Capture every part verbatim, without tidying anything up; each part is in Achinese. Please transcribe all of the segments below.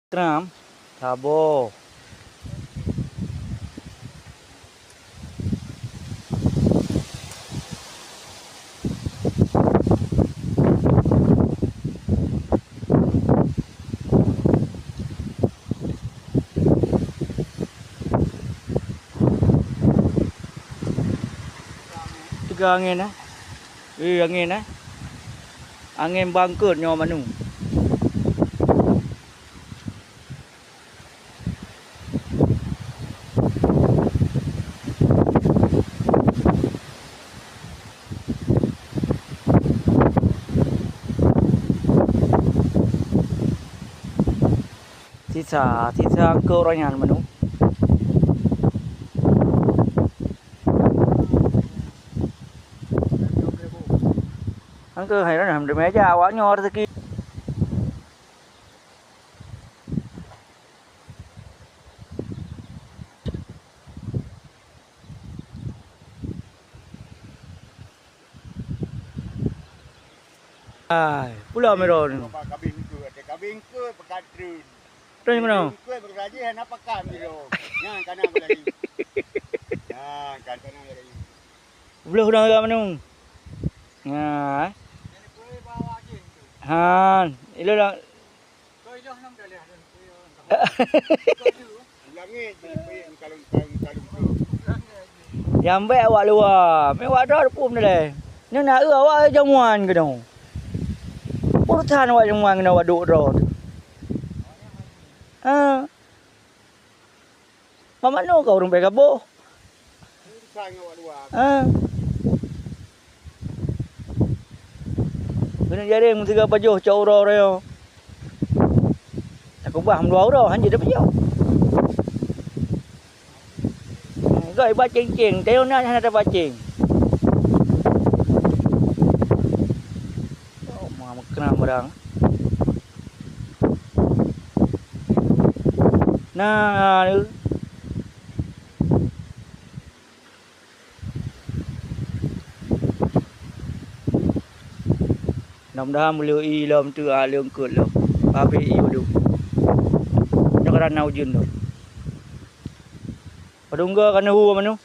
Kram, saboh. Teuga angén, eh. Eh, angén, eh. Angén bangkot nyoe manu. Sisa, sisa keu uroe nyan manu. Angkeu hai dah meja awak nyoe rezeki. Ai, pulo miro ni. Kabin ke, ada kabin ke, pekat trun. Trun mano? Ke, bergaji, hana pakan miro. Nyan kana bergaji. Nyan kana bergaji. Beloh dah manu. Nah. Han, ilo dah. Nyang bèk awak luwa, meuwak droe pun lé. Nyoe na eu awak jamuan keunoe. Urusan awak jamuan keunoe awak duek droe. Ha. Mak mano ka ureueng bèk gaboh. Ha. Keuneuk jareng meusiga pajoh cok uroe-uroe nyoe. Takubah meudua uroe, hanjeuet tapajoh. Goi baceng-ceng, tayong na hana tabaceng. Oh, ma meukram barang. Nah, mudah-mudahan meuleu'i lom teuk, ah, leungkot lom. Pabrik iyup lom. Nyoe ka na ujeuen lom. Padum goe ka neuhu manu.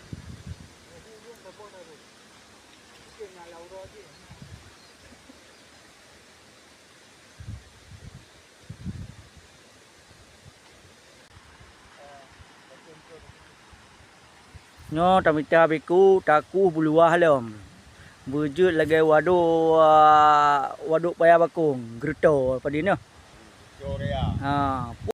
Nyoe tamita biku takuh beuluwah lom. Beujeuet lagèe wadôk, wadôk paya bakong, geureutô padum nyoe. Ha.